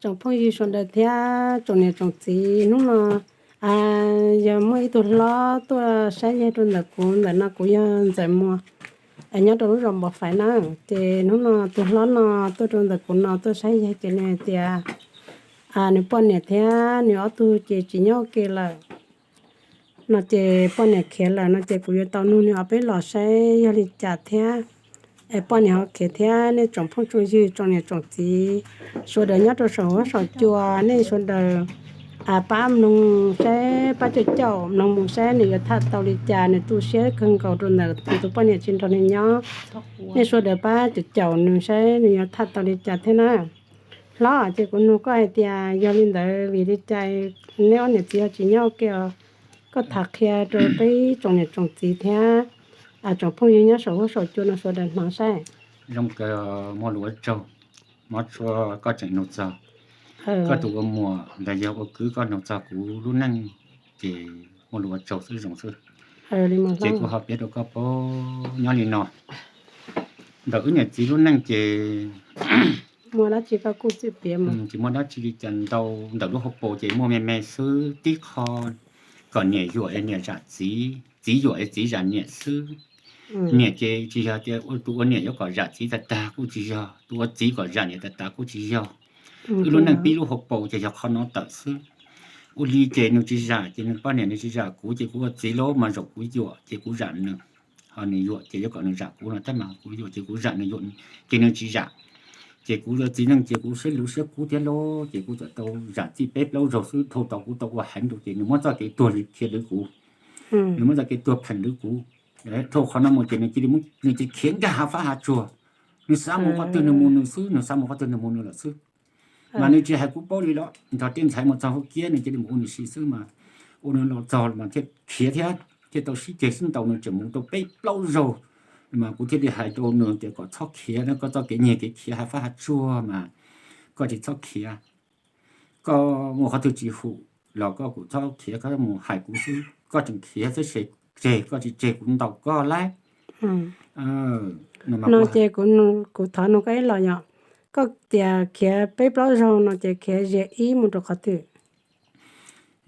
Tsoom phooj ywg sawv daws thiab tsoom niam tsoom txiv, hnub no yog muaj ib tug hlob tuaj saib yawg rau ntawm kuv. Ntawm no kuv yog Ntxawm Muas, nyob rau lub zos Npov Faiv na. Ces hnub no tus hlob no tuaj rau ntawm kuv no tuaj saib yawg ces nws hais tias nws poj niam thiab nws ob tug ces tsis nyob ua ke lawm no ces poj niam khiav lawm no ces kuv yuav tau nug nws ob peb los saib yog li cas thiab. Es poj niam ho khiav thiab, nej tsoom phooj tsoom ywg tsoom niam tsoom txiv sawv daws nyob rau saum huab saum cua, nej sawv daws pab mloog saib, pab caum caum mloog mus saib nws yuav tham tau li cas, nws tu siab kawg nkaus rau ntawm nws tus poj niam tsis nrog nws nyob. Nej sawv daws pab caum caum nws saib nws yuav tham tau li cas thiab na. Hlob, ces kuv nug koj hais tias yog li ntawd vim li cas neb ob niam txiv ho tsis nyob ua ke os? Koj tham qhia rau peb tsoom niam tsoom txiv thiab tsoom phooj ywg nyob saum huab saum cua no sawv daws hnov saib. Zoo kawg, muaj lus ua tsaug, mob tshua koj tseem nug txog koj tus ua muam los yog ua kwv, koj nug txog kuv lub neej ces muaj lus ua tsaug xwb, zoo xwb. Ces kuv ho piav rau koj paub nyob li no, ntawm wb niam txiv lub neej ces tsis muaj dab tsi li cas ntau, ntawm lub hauv paus ces muaj me me xwb. Tib qho kom niam yuam es niam zam txiv, txiv yuam es txiv zam niam xwb. Niam ces tsis yog tias ua tus ua niam yuav kom zam txiv tag tag kuj tsis yog, tus ua txiv kom zam niam tag tag kuj tsis yog. Wb lub neej pib lub hauv paus ces yog qhov no tawm xwb. Ua li ces nws tsis zam ces nws poj niam nws tsis zam kuv ces kuv ua txiv los mas zaum kuv yuam ces kuv zam nws, ho nws yuam ces yuav kom nws zam kuv no tab mas kuv yuam ces kuv zam nws, yuam ces nws tsis zam. Ces kuv ua txiv neej ces kuv siab luv siab kub thiab lauj, ces kuv txawm tau zam txij peb plaub zaug xwb, dhau tau kuv tau ua heev rau ces nws muab txoj kev tuag li khiav lwv kuv, nws muab txoj kev tuag pheem lwv kuv. Dhau qhov no mus ces nws cia li, nws cia li khiav nkag hav fab hav tsuag, nws xav mus qhov twg nws mus nws xwb, nws xav mus qhov twg nws mus nws lawm xwb. Mas nws tsis hais kuv paub li los nrog tej ntxhais mus txog hauv kiab nws cia li mus ua nws si xwb mas, ua nws los txog mas thiaj khiav thiab thiaj tau sib ceg sib ntaus, nws tseem mus tau peb plaub zaug. Mas kuv thiaj li hais rau nws tias kom txhob khiav na, koj txoj kev nyiag kev khiav hav fab hav tsuag mas koj tsis txhob khiav. Koj mus qhov twg tsis hum los koj kuj txhob khiav, koj mus hais kuv xwb, koj tseem khiav xwb ces tseg, koj tsis tseg kuv ntaus koj lauj. No ces kuv thov nug koj ib los yog, koj tias khiav peb plaub zaug no ces khiav ze ib mus rau qhov twg?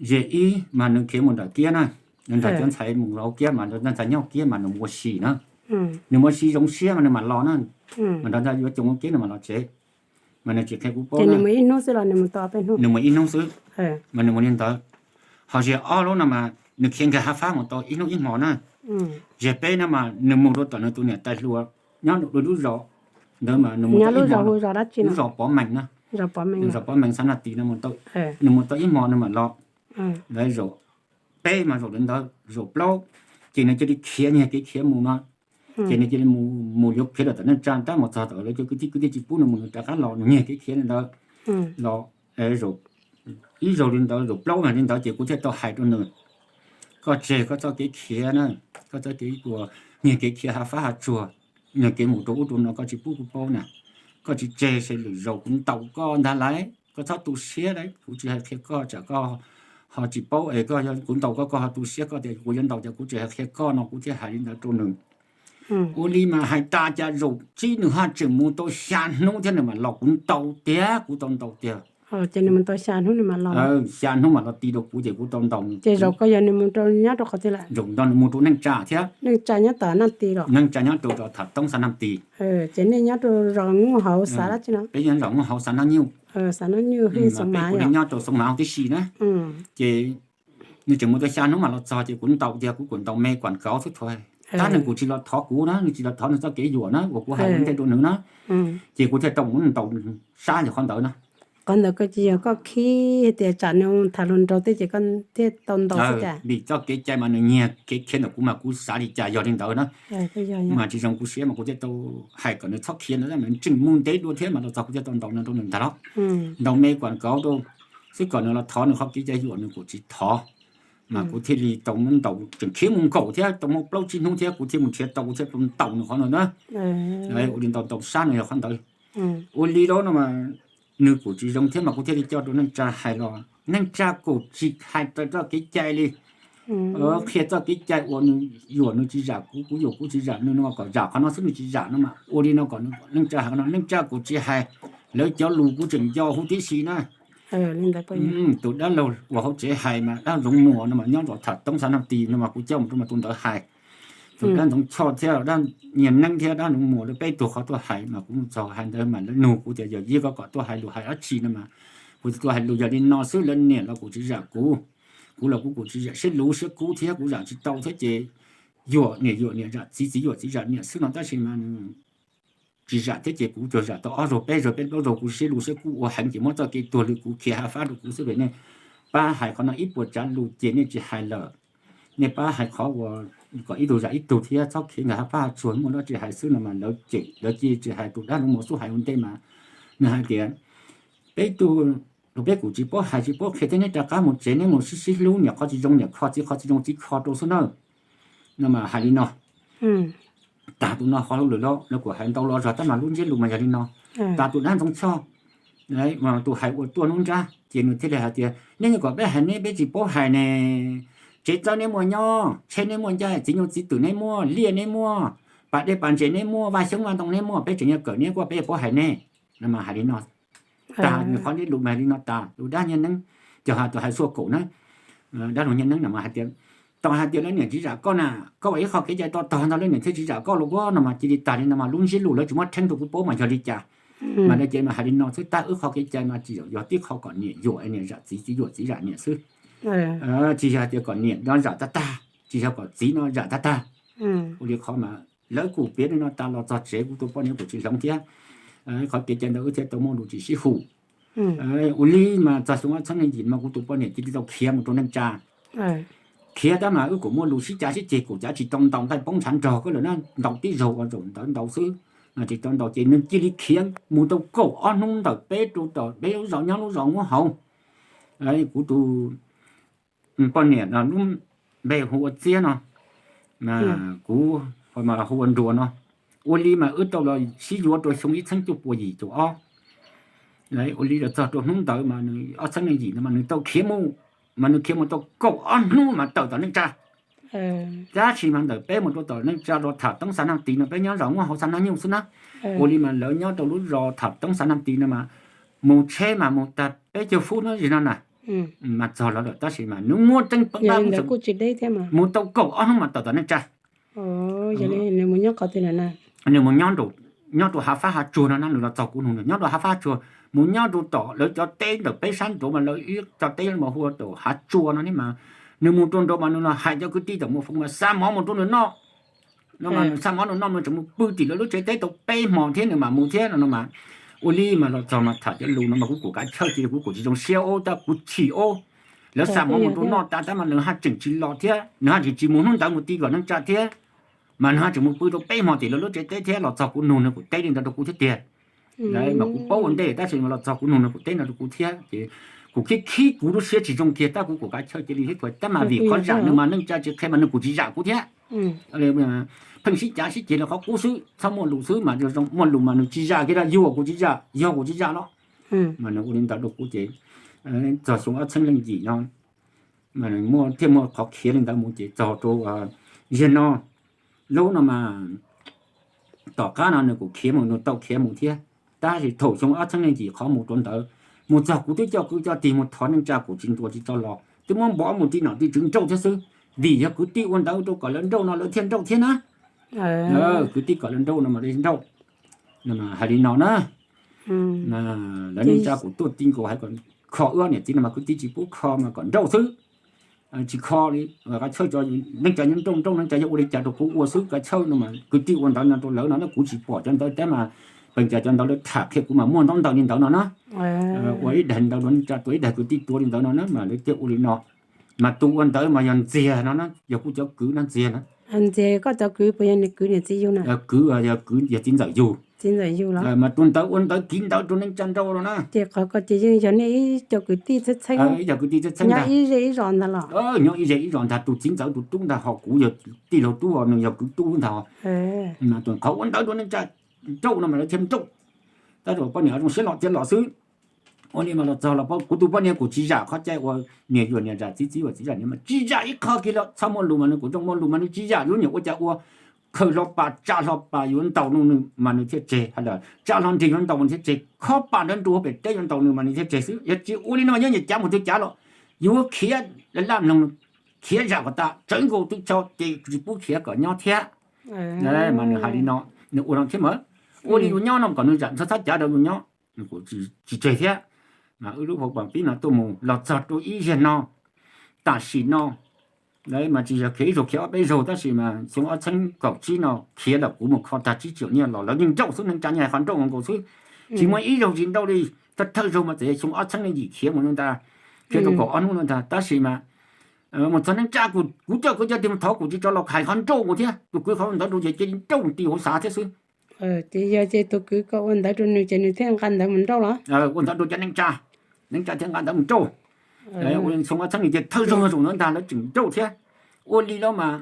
Ze ib mas nws khiav mus nram kiab na, nws nrog cov ntxhais mus hauv kiab mas, ntxhais nyob kiab mas nws mus ua si na. Nws mus ua si zoo siab mas nws mam los na, mas nrog ntxhais yuav coos ua kiab nws mam los tsev. Mas nws tsis qhia kuv paub na. Nws mus ib hnub xwb, mas nws mus li ntawd. Ho ze ob lub no mas nws khiav nkag hav fab mus tau ib hnub ib hmo na. Ze peb no mas nws mus rau tom nws tus niam tais hluas nyob lub zos ntawd mas nws mus, lub zos Pov Mees na, zos Pov Mees xav naj tis no, nws mus tau ib hmo nws mam los. Lawv zaum peb mas zaum li ntawd, zaum plaub ces nws cia li khiav nyiag kev khiav mus no. Ces nws cia li mus yuav khiav los tom neej tsa, tab mus txog tom lawv cov kwv tij, kwv tij tsis pub nws mus, nws rov qab los, nws nyiag kev khiav li ntawd los. Ib zaug li ntawd, zaum plaub li ntawd ces kuv thiaj tau hais rau nws, koj tseg koj txoj kev khiav na, koj txoj kev ua nyiag kev khiav hav fab hav tsuag, nyiag kev mus rau ub rau no koj tsis pub kuv paub na, koj tsis tseg ces lwm zaus kuv ntaus koj ntag lauj. Koj txhob tu siab lauj, kuv tsis hais qhia koj tsam koj ho tsis paub es koj, yog kuv ntaus koj, koj ho tu siab, koj tias kuv yuav ntaus ces kuv tsis hais qhia koj no, kuv thiaj hais li ntawd rau nws. Ua li mas hais tas cas zaum tsib nws haj tseem mus tau xya hnub thiab nws mam los, kuv ntaus tiag, kuv tau ntaus tiag. Xya hnub mam los ti rau kuv ces kuv tau ntaus. Ces zaum koj yog nws mus rau nyob rau qhov twg lawm? Zaum ntawd nws mus rau neej tsa thiab. Neej tsa nyob tom naj ti los? Neej tsa nyob rau tom Thav Toob xav naj ti. Ces nej nyob rau zos Nyuj Hauv xav dab tsi no? Peb nyob zos Nyuj Hauv xav Naj Nyuj. Xav Naj Nyuj, Xoo Mav, nyob rau Xoo Mav tib si na. Ces nws tseem mus tau xya hnub mam los txog ces kuv ntaus tiag, kuv kuj ntaus me kuam kauv xwb thuam. Tab nws kuj tsis los thov kuv na, nws tsis los thov nws txoj kev yuam na uas kuv hais ua ntej rau nws na. Ces kuv thiaj tau mus ntaus sab yog qhov ntawd na. Qhov ntawd koj cia yog koj khib tias tsam nws tham hluas nraug tej ces koj thiaj tau ntaus xwb cas? Vim txoj kev cai mas nws nyiag kev khiav ntawm kuv mas kuv xav li cas yog li ntawd na. Mas tsis zoo kuv siab mas kuv thiaj tau hais kom nws txhob khiav ntawd, nws tseem mus ntev dua thiab mas los txog kuv thiaj tau ntaus nws rau nws ntag los. Ntaus me kuam kauv rau xwb, kom nws los thov nws qhov kev cai yuam nws kuj tsis thov. Mas kuv thiaj li tau muab ntaus, tseem khiav mus nkaum thiab tau muaj plaub tsib hnub thiab kuv thiaj mus nrhiav tau, kuv thiaj tau ntaus nws qhov ntawd na. Ua li ntaus ntaus sab no yog qhov ntawd. Ua li lauj no mas nws kuj tsis zoo thiab mas kuv thiaj li coj rau neej tsa hais los neej tsa kuj tsis hais raws txoj kev cai li. Qhia txoj kev cai uas nws yuam nws tsis zam kuv, kuv yuam kuv tsis zam nws no, kom zam qhov no xwb nws tsis zam no mas ua li no kom neej tsa hais no, neej tsa kuj tsis hais Lawv cov lus kuv tseem nco huv tib si na. Tus dab laug uas hauv tsev hais mas dab Zoov Muas no mas nyob zos Tham Toob xav Nag Tis no mas kuv coj mus rau mas tus ntawd hais. Tus dab Ntxoov Choj thiab dab Nyiaj Neeb thiab dab Zoov Muas lawv peb tug qhov tuaj hais mas kuv mus txog hais ntawd mas lawv nug kuv tias yog yij koj kom tuaj hais lus hais dab tsi no mas kuv tias tuaj hais lus yog li no xwb, lawv niam los kuj tsis zam kuv, kuv los kuv kuj tsis zam siab luv siab kub thiab kuv zam tsis tau thiab ces yuam niam yuam niam zam txiv, txiv yuam txiv zam niam xwb no tab sis mas nws tsis zam thiab ces kuv tsuas zam tau ob zaug peb zaug peb plaub zaug kuv siab luv siab kub ua heev ces muab txoj kev tuag lwm kuv khiav ha fab rau kuv xwb es nej pab hais qhov no ib puas tsav lus ces nej tsis hais lawm. Nej pab hais qhov uas kom ib tug zam ib tug thiab txhob khiav nkawd ha fab ha tsuag muaj dab tsi hais xwb no mas lawv cem lawv cia tsis hais. Tus dab Zoov Muas xub hais ua ntej mas nws hais tias peb tug, peb kuj tsis paub hais tsis paub qhia thiab neb rov qab mus tsev neb mus sib sib hlub, niam qhov tsis zoo niam kho, txiv qhov tsis zoo txiv kho rau xwb na. No mas hais li no. Tag tus no qhov hauj lwm los lawv kuj hais ntau los zog tab mas lub ntsiab lus mas yog li no. Tas tus dab Ntxoov Choj, tus hais ua tuaj hnub nrab ces nws thiaj li hais tias nej yeej kom peb hais neb peb tsis paub hais ne. Tsev txawb neb muaj nyob, tsheb neb muaj ncaij, txiv nyuj txiv twm neb muaj, liaj neb muaj, pas dej pas ntses neb muaj, vaj xyoob vaj ntoo neb muaj, peb tseem yuav kawm neb kuj peb yuav paub hais nej. No mas hais li no. Tas nws qhov ntsiab lus mas li no tas tus dab Nyiaj Neeb, cov has tus hais xuaj kaum na, dab laug Nyiaj Neeb no mas hais tias tau hais tias lawv niam tsis zam koj na, koj ua ib qho kev cai tau tog ntag lawv niam thiaj tsis zam koj los kuj no mas cia li tas li no mas lub ntsiab lus lawv tsis muab rheeb rau kuv paub mas yog li cas. Mas lawv ces mas hais li no xwb, tab wb qhov kev cai mas tsis yog tib qho kom niam yuam niam zam txiv, txiv yuam txiv zam niam xwb. Tsis yog tias kom niam no zam tag tag, tsis yog kom txiv no zam tag tag. Ua li qhov mas lawv kuj piav li no tas los txog tsev kuv tus poj niam kuj tsis hloov thiab. Qhov kev cai ntawd wb thiaj tau muaj lus tsis sib hum. Ua li mas txog xyoo ob txhiab nees yim mas kuv tus poj niam cia li tau khiav mus rau neej tsa. Khiav tab mas wb kuj muaj lus sib cav sib ceg kuj cav tsis tau ntaus nqaij poob ntshav nrog koj lawm na, ntaus tib zaug ua zaum ntawd ntaus xwb, tsis tau ntaus ces nws cia li khiav mus tau kaum ob hnub ntawm peb rau tom peb lub zos nyob lub zos Muab Hauv. Kuv tus poj niam lub npe hu ua Txiab no, kuv hu ua Nruas no. Ua li mas wb tau los sib yuav rau xyoo ib txhiab cuaj pua yim caum ob. Ua li los txog rau hnub ntawd mas nws ob txhiab nees yim no mas nws tau khiav mus, mas nws khiav mus tau kaum ob hnub mas tawm tom neej tsa. Tab sis mas ntawm peb mus rau tom neej tsa rau Tham Toob Xav Nag Tis no peb nyob zos Muab Hauv Xav Nag Nyuj xwb na. Ua li mas lawv nyob rau lub zos Tham Toob Xav Nag Tis no mas mus tsheb mas mus tag peb caug fub no zig no na, mas txog lawv lawm tab sis mas nws muaj teeb peeb tab mus tau kaum ob hnub mas tawm tom neej tsa. Nws mus nyob rau hav fab hav tsuag no na, nws los txog kuv nug nws nyob rau hav fab hav tsuag, mus nyob rau tom lawv cov teb ntawm peb sab nraud mas lawv ib cov teb mas hu ua tom hav tsua no ne mas nws mus rau nraud mas nws los hais cov kwv tij tom mus foov mas xa mov mus rau nws noj. No mas nws xa mov nws noj mas tseem mus pw tim lawv lub tsev teb tau peb hmo thiab nws mam mus thiab no no mas. Ua li mas los txog mas tham cov lus no mas kuv kuj kav chawj cia li kuv kuj tsis zoo siab ub tab kuv chim ub. Lawv xa mov mus rau noj tas tab mas nws haj tseem tsis los thiab nws haj tseem tsis mus hnub ntawd mus ti kom neej tsa thiab. Mas nws haj tseem mus pw rau peb hmo tim lawv lub tsev teb thiab los txog kuv nug nws kuj teb li ntawd rau kuv thiab tiag. Mas kuv paub ua ntej tab sis mas los txog kuv nug nws kuj teb ntawd rau kuv thiab ces kuv khib khib kuv lub siab tsis zoo kiag tab kuv kuj kav chawj cia li thiab tab mas vim qhov zam nws mas neej tsa tsis qhia mas nws kuj tsis zam kuv thiab. Pheej sib cav sib ceg los qhov qub xwb txhob muaj lus xwb mas muaj lus mas nws tsis zam kiag, yuam kuj tsis zam, yog kuj tsis zam los. Mas nws ua li ntawd rau kuv ces txog xyoo ob txhiab leej yim no mas nws thiaj muaj qhov khiav li ntawd mus ces txog rau ziag no lub no mas tom qab no nws kuj khiav mus, nws tau khiav mus thiab. Tab sis thaum xyoo ob txhiab leej yim qhov mus rau ntawd, mus txog kuv twb coj kwv coj tij mus thov neej tsa kuj tsis ntuas tsis tso los, twb muab npov mus ti nom ti tswv nrauj thiab xwb. Vim yog kwv tij ua ntawd rau kom lawv nrauj no lawv thiaj nrauj thiab na. Kwv tij kom lawv nrauj no mas lawv nrauj. Hais li no na, lawv neej tsa kuj tuaj ti nkaus hais kom kho wb niam txiv no mas kwv tij tsis pub kho mas kom nrauj xwb. Tsis kho li, kav chawj, neej tsa nyob nrauj nrauj neej tsa yog ua li cas rau kuv ua xwb, kav chawj no mas kwv tij ua ntawd no rau lawv no na, kuv tsis pom cov ntawd tab mas pees cas cov ntawd lawv tham qhia kuv mas muaj ntaub ntawv li ntawd no na. Ua ib daim ntawv rau neej tsa tua ib daim kwv tij tua li ntawd no na mas lawv thiaj ua li no. Mas tus ua ntawd mas yog Ntxiag no na, yog kuv cov kwv no Ntxiag no. Kwv, yog kwv yog txiv ntxawm yug. Mas tus ntawd ua ntawd kiv ntawv rau neej tsa nrauj no na. Ces qhov ko ces yeej yog nej ib co kwv tij txheeb txheeb, ib co kwv tij txheeb txheeb ntag, nyob ib zej ib zos ntag, tus txiv ntxawm tus tub ntag, ho kuv yog tij laug tub, nws yog kwv tub ntag. Qhov ua ntawd rau neej tsa nrauj no mas lawv thiaj nrauj. Tab sis poj niam zoo siab los thiaj los xwb. Ua li mas los txog los kuv tus poj niam kuj tsis zam qhov cai uas niam yuam niam zam txiv, txiv yuam txiv zam niam mas tsis zam ib qho kiag li, txhob muaj lus mas nws kuj zoo, muaj lus mas nws tsis zam, lub niam ua cas ua. khaws hlo pas tsa hlo pas yuav ntaus nws mas nws thiaj tseg, hais tias tsa hlo nrig yuav ntaus mas nws thiaj tseg, khob pas nrov nrua pem teb yuav ntaus nws mas nws thiaj tseg xwb. Yog tsis ua li no mas nyob nyias cav mus twg cav los yuav khiav laj mloog, khiav zam kom tas, tsawv nkaus twb tso ces tsis pub khiav kom nyob thiab. Mas nws hais li no, nws ua no thiab mas, ua li yuav nyob no kom nws zam ntxhov thab cav rau yus nyob, nws kuj tsis tseg thiab. Mas wb lub hauv paus pib no tuaj mus los txog rau ib zaug no, tam sim no mas tsis yog khiav ib zaug khiav ob peb zaug tab sis mas xyoo ob txheeb kaum tsib no khiav lawm, kuv mus kho tag tsib triệu nyiaj los lawv yeej nrauj xwb, neej tsa nyiaj hais qhov nrauj ua nkaus xwb. Tsis muaj ib zaug tsis nrauj li, thawj thawj zaug mas txawm yog xyoo ob txheeb yim khiav mus no ntag, khiav rau kaum ob hnub no ntag tab sis mas mus txog neej tsa kuv coj kwv coj tij mus thov kuv tsis tso los hais qhov nrauj nkaus thiab, tus kwv qhov ntawd rau ces cia li nrauj nti hauv xav thiab xwb. Ces yog ces tus kwv kom ua ntawd rau nws ces nws thiaj nqa ntawd mus nrauj los? Ua ntawd rau cov neej tsa, neej tsa thiaj nqa ntawd mus nrauj. Ua xyoo ob txheeb nws ces thawj zaug zaum ntawd ntag lawv tseem nrauj thiab. Ua li los mas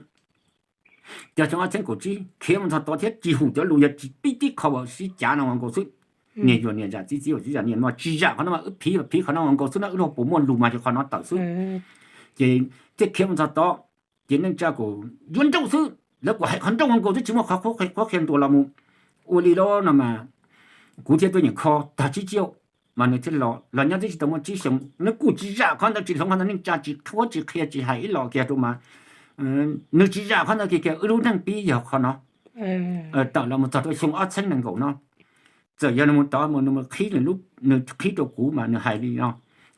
cov xyoo ob txheeb kaum tsib khiav mus txog tod thiab tsis hum cov lus, yog tsis pib tib qho uas sib cav no ua nkaus xwb. Niam yuam niam zam txiv txiv yuam txiv zam niam mas tsis zam qhov no mas wb phiv phiv qhov no ua nkaus xwb na, wb lub hauv paus muaj lus mas yog qhov no tawm xwb. Ces thiaj khiav mus txog tod, ces neej tsa kuj yuav nrauj xwb, lawv kuj hais qhov nrauj ua nkaus xwb tsis muaj qhov qhuab qhia ntuas los mus. Ua li los no mas kuv thiaj tuaj nyeem kho tag tsib triệu mas nws thiaj los, los nyob twb tsis tau muaj tsib xyoo, nws kuj tsis zam qhov ntawd, tsis hloov qhov ntawd, neej tsa tsis qhuab tsis qhia tsis hais ib los kiag rau mas nws tsis zam qhov ntawd kiag, kiag wb lub neej pib yog qhov no. Tawm los mus txog rau xyoo ob txheeb nees nkaum no, txawm yog nws mus tod mus nws mus qhib nws, nws qhib rau kuv mas nws hais li no,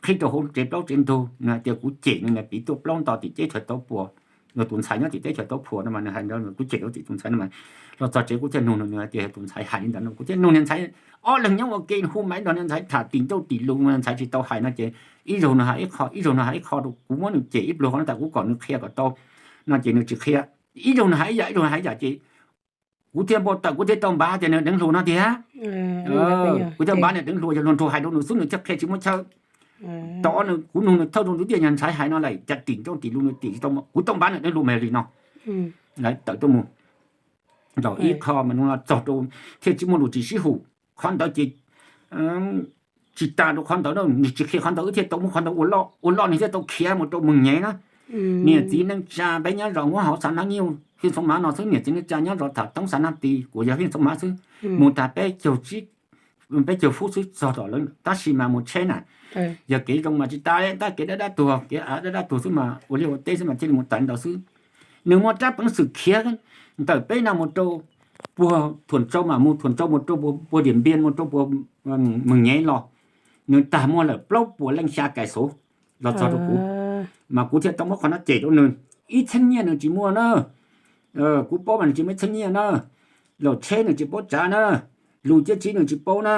qhib rau hauv tsev plaub tsev ntug, nws hais tias kuv cem nws niag piv tuaj plaub nto tim teb chaws Tauv Phuas, yog tus ntxhais nyob tim teb chaws Tauv Phuas no mas nws hais li no, kuv cem rau tim tus ntxhais no mas los txog tsev kuv thiaj nug nws, nws hais tias tus ntxhais hais li ntawd no, kuv thiaj nug niag ntxhais, ob leeg nyob ua ke hu maiv nrog niag ntxhais tham tim ncauj tim lus, ntxhais tsis tau hais no ces ib zaug nws hais ib qho, ib zaug nws hais ib qho rau kuv, muab nws cem ib pluag qhov no tas kuv kom nws qhia kom tau no ces nws tsis qhia. Ib zaug nws hais ib yam, ib zaug nws hais ib yam ces kuv thiaj npau taws, kuv thiaj tau npav tias nws deev hluas no tiag. Kuv thiaj npav nws deev hluas, yog luag nraug hais rau nws xwb nws thiaj qhia tsis muaj chaw. Tau ob nws kuv nug nws thawj zaug nws tias niag ntxhais hais no lawm cas tim ncauj tim lus nws tim tsis tau, kuv tau npav nws deev hluas mas yog li no. Lawv tawm tuaj mus ntaus ib qho mas nws txog rau thiaj tsis muaj lus tsis sib hum. Qhov ntawd ces tsis tas rau qhov ntawd, nws tsis qhia qhov ntawd wb thiaj tau muab qhov ntawd ua loj, ua loj nws thiaj tau khiav mus rau Mường Nhé na. Niam txiv neej tsa peb nyob zos Muab Hauv Xav Nab Nyuj Hiaj Txoov Mav no xwb, niam txiv neej tsa nyob zos Tham Toob Xav Nab Ti, kuv yog Hiaj Txoov Mav xwb, mus tag peb caug, peb caug fub xwb txog tom lawv, tab sis mas mus tsheb na, yog kev zoo mas tsis tas, tab kev dab dab tuag, kev av dab dab tuag xwb mas ua liaj ua teb xwb mas thiaj li mus tawm ntawd xwb. Nws muaj rab peev xwm khiav ntawm peb no mus rau puag Thuam Tsau mas mus Thuam Tsau mus rau puag Diam Npia mus rau puag Mường Nhé los, nws tag muaj lawm plaub puas leej xya kais xov los txog rau kuv, mas kuv thiaj tau muab qhov no cem rau nws. Ib txheeb nyiaj nws tsis muaj na, kuv paub mas nws tsis muaj ib txheeb nyiaj na, los tsheb nws tsis paub tsav na, lus ciaj tsiv nws tsis paub na,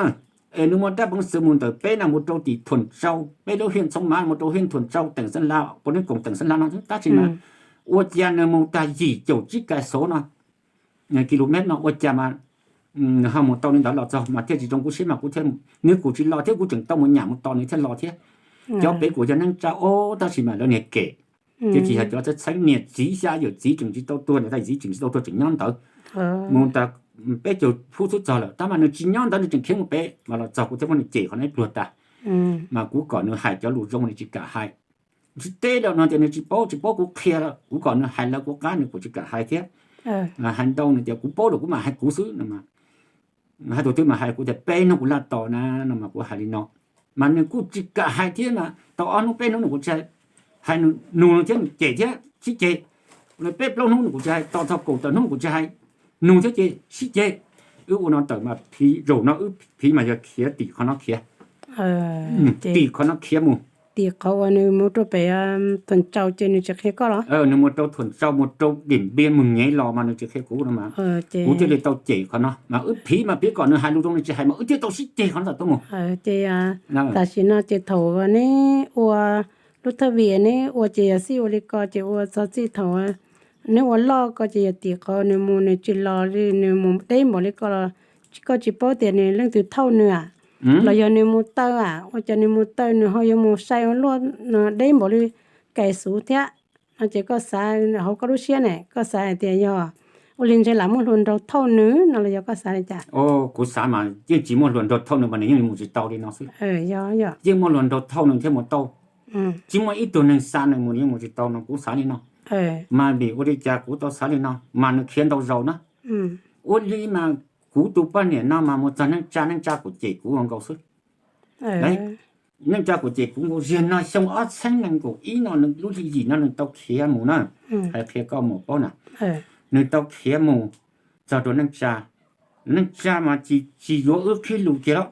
es nws muaj rab peev xwm mus ntawm peb no mus rau tim Thuam Tsau, peb lub Hiaj Txoov Mav mus rau Hiaj Thuam Tsau teem Xeeb Las, puas neb koom teem Xeeb Las no tab sis mas ua cas nws mus tag yim caum tsib kais xov no, ki lu mev no ua cas mas nws ho mus tau li ntawd los txog mas thiaj tsis zoo kuv siab mas kuv thiaj, nws kuj tsis los thiab kuv tseem tau mus nyam mus tos nws thiaj los thiab. Cov pem kuj yog neej tsa tab sis mas lawv niag kem, ces tsis yog cov txheeb txheeb, niam txiv xya yawm txiv tseem tsis tau tuag, niam tais txiv tseem tsis tau tuag tseem nyob ntawd. Mus tas peb caug fub xwb txog lawm tab mas nws tsis nyob ntawd, nws tseem khiav mus pem mas los txog kuv thiaj muab nws cem qhov no ib pluag tas. Mas kuv kom nws hais cov lus zoo nws tsis kam hais. Tsis teb lawm no tias nws tsis paub, tsis paub kuv qhia lawm, kuv kom nws hais lawv kuv qab nws kuj tsis kam hais thiab. Hais ntau nws tias kuv paub lawm kuv mam hais kuv xwb no. Hais tus twg mas hais kuv tias peb hnub kuv laj tos na no mas kuv hais li no. Mas nws kuj tsis kam hais thiab mas tau ob hnub peb hnub nws kuj tsis hais, hais nug nws thiab nws cem thiab sib ceg. Peb plaub hnub nws kuj tsis hais, tos txog kaum tawm hnub kuj tsis hais, nug thiab ces sib ceg. Wb ua no tawm mas phiv zaum no wb phiv mas yog khiav tim qhov no khiav, tim qhov no khiav mus, tim qhov uas nws mus rau pem Thuam Tsau ces nws tsis qhia koj los? Nws mus rau Thuam Tsau mus rau Dim Npia Mường Nhé los mas nws tsis qhia kuv no mas kuv thiaj li tau cem qhov no mas wb phiv mas phiv kom nws hais lus zoo, nws tsis hais mas wb thiaj tau sib ceg qhov no tawm tuaj mus. Ces tam sim no ces thaum neb ua lub thawj viam neb ua ces yog xij ua li ko ces ua txog txij thaum neb ua loj ko ces yog tim qhov nws mus nws tsis los li, nws mus deb npaum li ko los koj tsis paub tias nws leej twg thauj nws a, los yog nws mus taw a, ua cas nws mus taw nws ho yuav mus sai ua luaj deb npaum li kais xuv thiab no ces koj xav hauv koj lub siab ne koj xav hais tias yog ua li ntshe lam muaj hluas nraug thauj nws no los yog koj xav li cas? Kuv xav mas yeej tsis muaj hluas nraug thauj nws mas nws yeej mus tsis tau li no xwb. Yeej muaj hluas nraug thauj nws thiaj mus tau, tsis muaj ib tug neeg xa nws mus nws yeej mus tsis tau no kuv xav li no. Mas vim ua li cas kuv tau xav li no mas nws khiav ntau zaus na. Ua li mas kuv tus poj niam no mas mus txog neej tsa, neej tsa kuj cem kuv ua nkaus xwb. Neej tsa kuj cem kuv nkaus. Ziag no xyoo ob txhiab nees nkaum ib no nws lub hli yim no nws tau khiav mus na, hais qhia koj mus paub na, nws tau khiav mus txog rau neej tsa. Neej tsa mas tsis yuav wb qhib lus kiag los.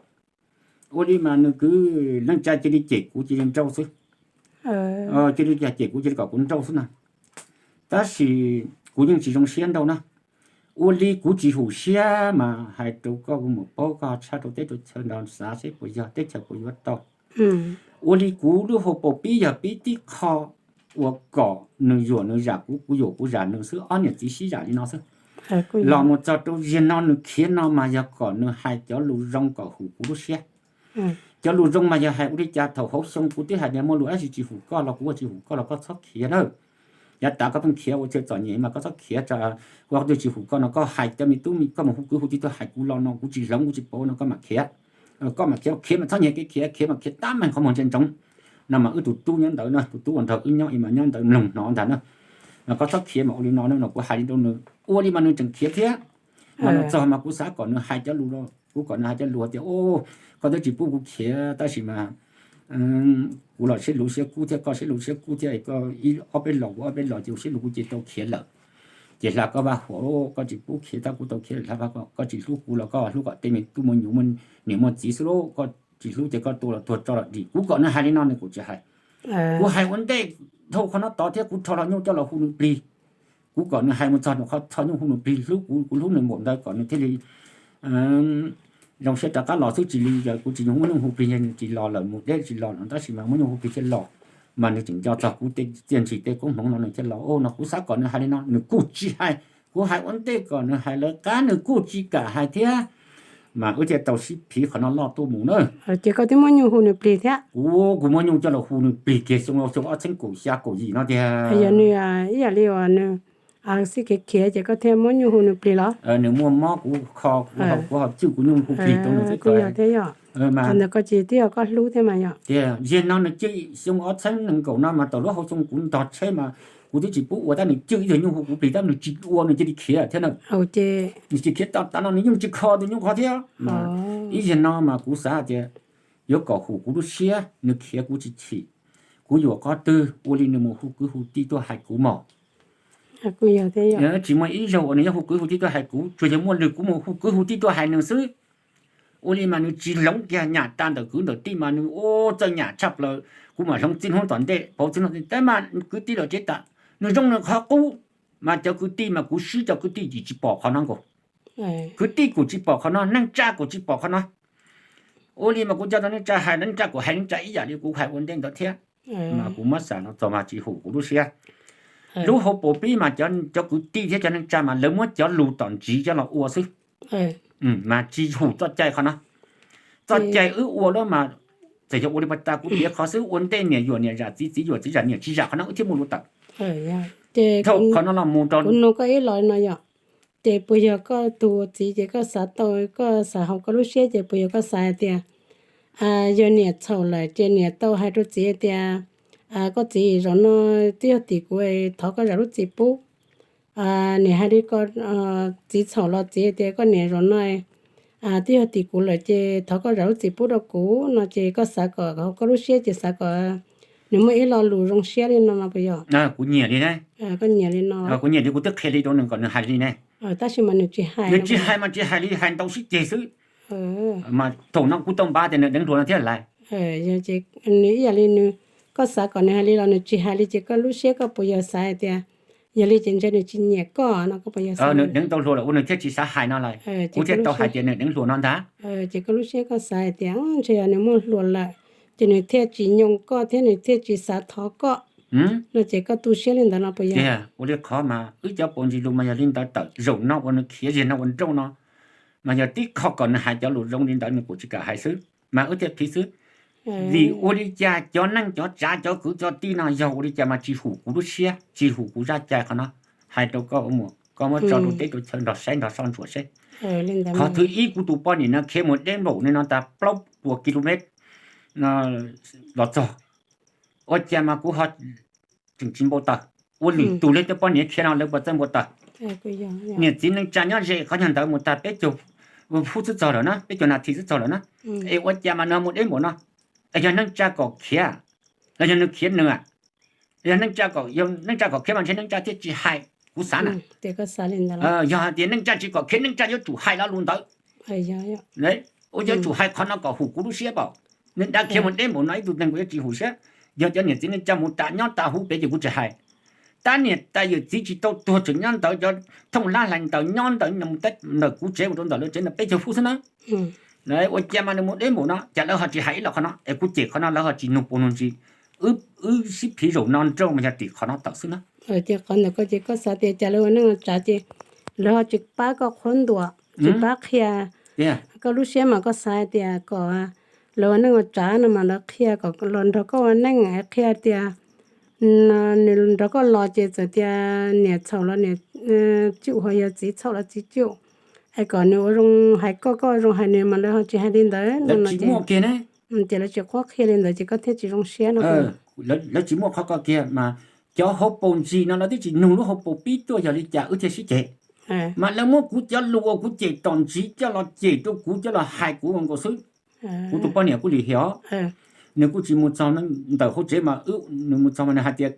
Ua li mas nws kwv, neej tsa cia li cem kuv cia li nrauj xwb. Cia li cem kuv cia li kom kuv nrauj xwb na. Tab sis kuv yeej tsis zoo siab nrauj na. Ua li kuv tsis hum siab mas hais rau koj mus paub, koj tshaj rau teb rau chaw nrog xav seb puas yog teb chaws puas yuav tau. Ua li kuv lub hauv paus pib yog pib tib qho uas kom nws yuam nws zam kuv, kuv yuam kuv zam nws xwb, ob niam txiv sib zam li no xwb. Los mus txog rau ziag no nws khiav no mas yog kom nws hais cov lus zoo kom hum kuv lub siab. Cov lus zoo mas yog hais ua li cas thaum hauv xyoo kuv twb hais tias muaj lus dab tsi tsis hum koj los kuv ua tsis hum koj los koj txhob khiav nawb. Yav tas koj pheej khiav ua chaw txom nyem mas koj txhob khiav, kuv qhov twg tsis hum koj no koj hais cov me tub koj mus hu kwv hu tij tuaj hais kuv los no kuv tsis hloov kuv tsis pauv no koj mam khiav. Koj mam khiav, khiav mas txhob nyiag kev khiav, khiav mas khiav tab meeg qhov muag ntsia ntsoov. No mas wb tus tub nyob ntawd no, tus tub uas nrog wb nyob ib mas nyob ntawd mloog hnov ntag na. Koj txhob khiav mas ua li no no kuv hais li rau nws, ua li mas nws tseem khiav thiab. Mas nws txog mas kuv xav kom nws hais cov lus, kuv kom nws hais cov lus tias, koj twb tsis pub kuv khiav tab sis mas kuv los siab luv siab kub thiab koj siab luv siab kub thiab, koj ib ob peb los kuv ob peb los ces kuv siab luv kuv ces tau khiav lawm. Ces hla koj vaj huam, koj tsis pub khiav tab kuv tau khiav lawm. Hla vaj, koj tsis hlub kuv los koj hlub kom tej me tub muaj nyuj muaj niam muaj txiv xwb lauj, koj tsis hlub ces koj tua los tuag tso los dim. Kuv kom nws hais li no nws kuj tsis hais. Kuv hais ua ntej dhau qhov no tod thiab kuv rho hlo nyuj coj los hu nws plig. Kuv kom nws hais mus txog nws qhov rho nyuj hu nws plig hlub kuv, kuv hlub nws npaum ntawd kom nws thiaj li zoo siab rov qab los xwb. Tsis li yog kuv tsis muab nyuj hu plig nws tsis los lawm, mus deb tsis los no tab sis mas muab nyuj hu plig thiaj los. Mas nws tseem nco txog kuv tej txiaj ntsig tej koob hmoov no nws thiaj los no. Kuv xav kom nws hais li no nws kuj tsis hais. Kuv hais ua ntej kom nws hais lawv qab nws kuj tsis kam hais thiab. Mas wb thiaj tau sib phiv qhov no loj tuaj mus na. Ces koj twb muab nyuj hu nws plig thiab? Kuv, kuv muab nyuj coj los hu nws plig kiag xyoo, xyoo ob txhiab kaum xya kaum yim no tiag. Yog nws ib yam li uas nws xij khiav khiav ces koj thiaj muab nyuj hu nws plig los? Nws muaj mob kuv kho, kuv ho cwj kuv nyuj hu plig rau nws xwb. Kuj yog thiab yom. Thaum ntawd koj ces twb yog koj hlub thiab mas yom. Tiag, ziag no nws cwj xyoo ob txhiab nees nkaum no mas thaum lub hauv xyoo kuv ntog tsheb mas kuv twb tsis pub ua tab nws cwj ib tug nyuj hu kuv plig tab nws tsis ua nws cia li khiav thiab na. Nws tsis khiav tau tas no nws yeej tsis kho tus nyuj qhov thiab. Ib ziag no mas kuv xav tias yuav kom hum kuv lub siab nws khiav kuv tsis chim. Kuv yuam qhov twg ua li nws mus hu kwv hu tij tuaj hais kuv mog. Tsis muaj ib zaug uas nws yuav hu kwv hu tij tuaj hais kuv, tsuas yog muaj lwm kuv mus hu kwv hu tij tuaj hais nws xwb. Ua li mas nws tsis hloov kiag, nyam tas ntawm kwv ntawm tij mas nws ua txawj nyam tshaj plaws. Kuv mam hloov txij hnub tom ntej, pauv txij hnub tom ntej, tab mas kwv tij lawm tsev tas, nws zoo nws qhov qub. Mas cov kwv tij mas kuv swb cov kwv tij tsis pom qhov no nkaus. Kwv tij kuj tsis pom qhov no, neej tsa kuj tsis pom qhov no. Ua li mas kuv coj tau neej tsa hais, neej tsa kuj hais neej tsa ib yam li kuv hais ua ntej ntawd thiab. Mas kuv muab xav no txog mas tsis hum kuv lub siab. Lub hauv paus pib mas cov kwv tij thiab cov neej tsa mas lawv muab cov lus tom ntsis coj los ua xwb. Mas tsis hum txoj cai qhov no. Txoj cai wb ua lawm mas txawm yog ua li pas tas kuv piav qhov xwb, ua ntej niam yuam niam zam txiv, txiv yuam txiv zam niam, tsis zam qhov no wb thiaj muaj lus tawm. Ces qhov no los mus rau kuv nug koj ib los no yom, ces puas yog koj tus txiv ces koj xav tau, koj xav hauv koj lub siab ces puas yog koj xav hais tias yog niam txhaum lawm ces niam tau hais rau txiv hais tias koj txiv, zaum no twb yog tim kuv, thov koj zam lub txim pub. Niam hais li ko, txiv txhaum los txiv hais tias koj niam, zaum no twb yog tim kuv lawm ces thov koj zam lub txim pub rau kuv no ces koj xav kom hauv koj lub siab ces xav kom nws muaj ib lo lus zoo siab li no no puas yog? Kuv nyiam li ne. Koj nyiam li no. Kuv nyiam li, kuv twb qhia li rau nws kom nws hais li ne. Tab sis mas nws tsis hais. Nws tsis hais mas tsis hais li, hais ntau sib ceg xwb. Mas thaum no kuv tau npav tias nws deev hluas no thiab lais. Nws ib yam li nws, koj xav kom nws hais li los nws tsis hais li ces koj lub siab koj puas yog xav hais tias yog li ces ntshe nws tsis nyiam koj no, koj puas yog xav? Nws deev tau hluas lawm ua nws thiaj tsis xav hais no lais, kuv thiaj tau hais tias nws deev hluas no ntag. Ces koj lub siab koj xav hais tias ntshe yog nws muaj hluas lawm ces nws thiaj tsis nyoo koj thiab nws thiaj tsis xav thov koj no ces koj tu siab li ntawd no puas yog? Tiag, ua li qhov mas wb cov paus ntsis lus mas yog li ntawd tawm, zaum no uas nws khiav, ziag no ua nrauj no mas yog tib qho kom nws hais cov lus zoo li ntawd nws kuj tsis kam hais xwb mas wb thiaj phiv xwb. Vim ua li cas cov neej cov tsav cov kwv cov tij no yog ua li cas mas tsis hum kuv lub siab, tsis hum kuv zaj cai qhov no. Hais rau koj ua muam, koj muab tso rau teb rau chaw nrog saib nrog soj ntsuam seb. Qhov thib ib, kuv tus poj niam no khiav mus deb npaum li no tas plaub puas ki lu mev los txog, ua cas mas kuv ho tseem tsis npau taws. ua lwm tus li tej poj niam khiav no lawv puas txawj npau taws. Niam txiv neej tsa nyob ze qhov nyuag ntawd mus tag peb caug hub xwb txog lawm na, peb caug nas this xwb txog lawm na. Es ua cas mas nws mus deb npaum no? Es yog neej tsa kom khiav los yog nws khiav nws? Yog neej tsa kom khiav mas ntshe neej tsa thiaj tsis hais, kuv xav na. Yog hais tias neej tsa tsis kom khiav neej tsa yuav tsum hais lo lus ntawd. Ua yuav tsum hais qhov no kom hum kuv lub siab pom. Nws dab khiav mus deb npaum no ib tug neeg kuv yuav tsis hum siab. Yog cov niam txiv neej tsa mus tas nyob tas hub pem ces kuv tsis hais. Tab niam tais yawm txiv tsis tau tuag tseem nyob ntawd, cov thooj lab hlais ntawd nyob ntawd, ntawm kuv tsev mus rau ntawm lawv tsev ntawd peb caug hub xwb na. Ua cas mas nws mus deb npaum no, cas lawv ho tsis hais ib los qhov no? Es kuv cem qhov no lawv ho tsis nug puas nug ntsis. Wb sib phiv zaum no nrauj mas yog tim qhov no tawm xwb na. Ces qhov ntawm koj ces koj xav tias cas lawv ua neej ua tsav ces lawv ho tsis pab koj qhuab ntuas, tsis pab qhia koj lub siab mas koj xav hais tias kom lawv ua neej ua tsav no mas lawv qhia kom los nrog koj ua neej, qhia tias nws nrog koj los ces txawm tias niam txhaum los niam cim, ho yog txiv txhaum los txiv cim, es kom nws ua zoo hais koj, koj ua zoo hais nws mas lawv ho tsis hais li ntawd no. Ces lawv tsis qhuab qhia li ntawd ces koj thiaj tsis zoo siab no. Lawv tsis muaj qhov ko kiag mas cov hauv paus ntsis no lawv twb tsis nug lub hauv paus pib tuaj yog li cas wb thiaj sib cem. Mas lawv muab kuv cov lus uas kuv cem tom ntsis coj los cem rau kuv, coj los hais kuv nkaus xwb. Kuv tus poj niam kuj lim hiam, nws kuj tsis mus txog ntawm hauv tsev mas nws mus txog mas nws hais tias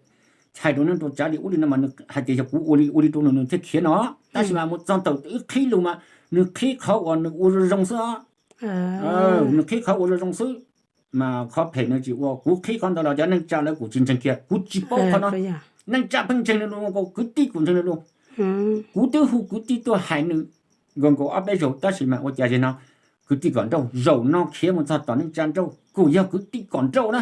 hais rau neej rau tsav li ub li no mas nws hais tias yog kuv ua li ua li rau nws nws thiaj khiav no. Tab sis mas mus txog ntawm wb qhib lus mas nws qhib qhov uas nws ua zoo zoo xwb os. Nws qhib qhov ua zoo zoo xwb. Mas qhov phem nws tsis ua, kuv qhib qhov ntawd los cov neej tsa lawv kuj tsis ntseeg kiag, kuv tsis paub qhov no. Neej tsa pheej ntseeg nws lus, kwv tij kuj ntseeg nws lus. Kuv twb hu kwv tij tuaj hais nws nkaus nkaus ob peb zaug tab sis mas ua cas zaum no kwv tij kom nrauj, zaum no khiav mus txog tom neej tsa nrauj kuj yog kwv tij kom nrauj na.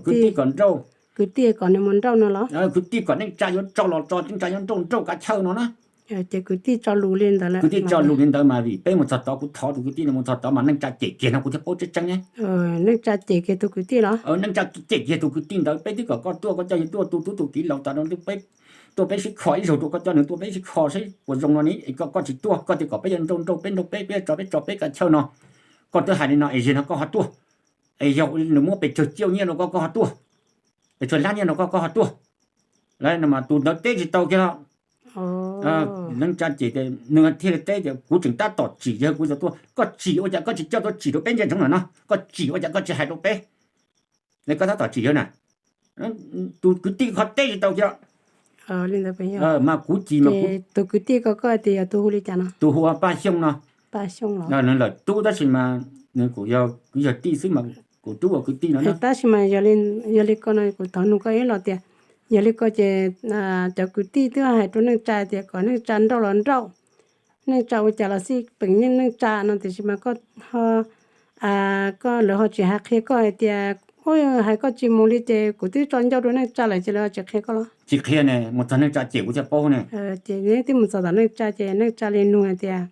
Kwv tij kom nrauj, kwv tij kom nws mus nrauj no los kwv tij kom neej tsa yuav tso los tso, neej tsa yuav nrauj nrauj kav chaw no na. Ces kwv tij tso lus li ntawd, kwv tij tso lus li ntawd mas vim peb mus txog tod kuv thov tus kwv tij no mus txog tod mas neej tsa cem kiag no kuv thiaj paub tseeb tseeb ne. Neej tsa cem kiag tus kwv tij los? Neej tsa cem kiag tus kwv tij ntawd, peb twb kom koj tuaj koj coj yus tuaj tu tub tu kiv laus tas rau peb tuaj peb sib kho ib zaug rau koj coj nws tuaj peb sib kho seb puas zoo no ne, koj koj tsis tuaj, koj tias kom peb yuav nrauj nrauj peb nrauj peb, peb tso peb tso peb kav chaw no. Koj twb hais li no es zaum no koj ho tuaj, es yog nws muab pes tsawg ciaj nyiaj rau koj koj ho tuaj, pes tsawg lab nyiaj rau koj koj ho tuaj. Lawv no mas tus ntawd teb tsis tau kiag los. Neej tsa cem tias nws thiaj li teb tias kuv tseem tab tom tsim yawg kuv txawm tuaj, koj tsim ua cas koj tsis coj tuaj tsim rau peb ntsia ntsoov no no, koj tsim ua cas koj tsis hais rau peb. Koj tab tom tsim yawg na. Tus kwv tij qhov teb tsis tau kiag. Mas kuv tsis, tus kwv tij ko koj tias yog tus hu li cas no? Tus hu ua Paj Xyooj no. Nws lawm tub tab sis mas nws kuj yog kwv yog tij xwb mas kuv tub ua kwv tij no. Tab sis mas yog li ko no kuv thov nug koj ib los tias, yog li ko ces cov kwv tij twb hais rau neej tsa tias kom neej tsa nrauj los nrauj, neej tsa ua cas los xij peem neej tsa no tiam sis mas koj, koj lawv ho tsis hais qhia koj hais tias, hais koj tsis mus li ces kuv twb tso ncauj rau neej tsa lawm ces lawv ho tsis qhia koj los? Tsis qhia ne, mus txog neej tsa cem kuv thiaj paub ne. Ces neb twb mus txog tom neej tsa ces neej tsa li nug hais tias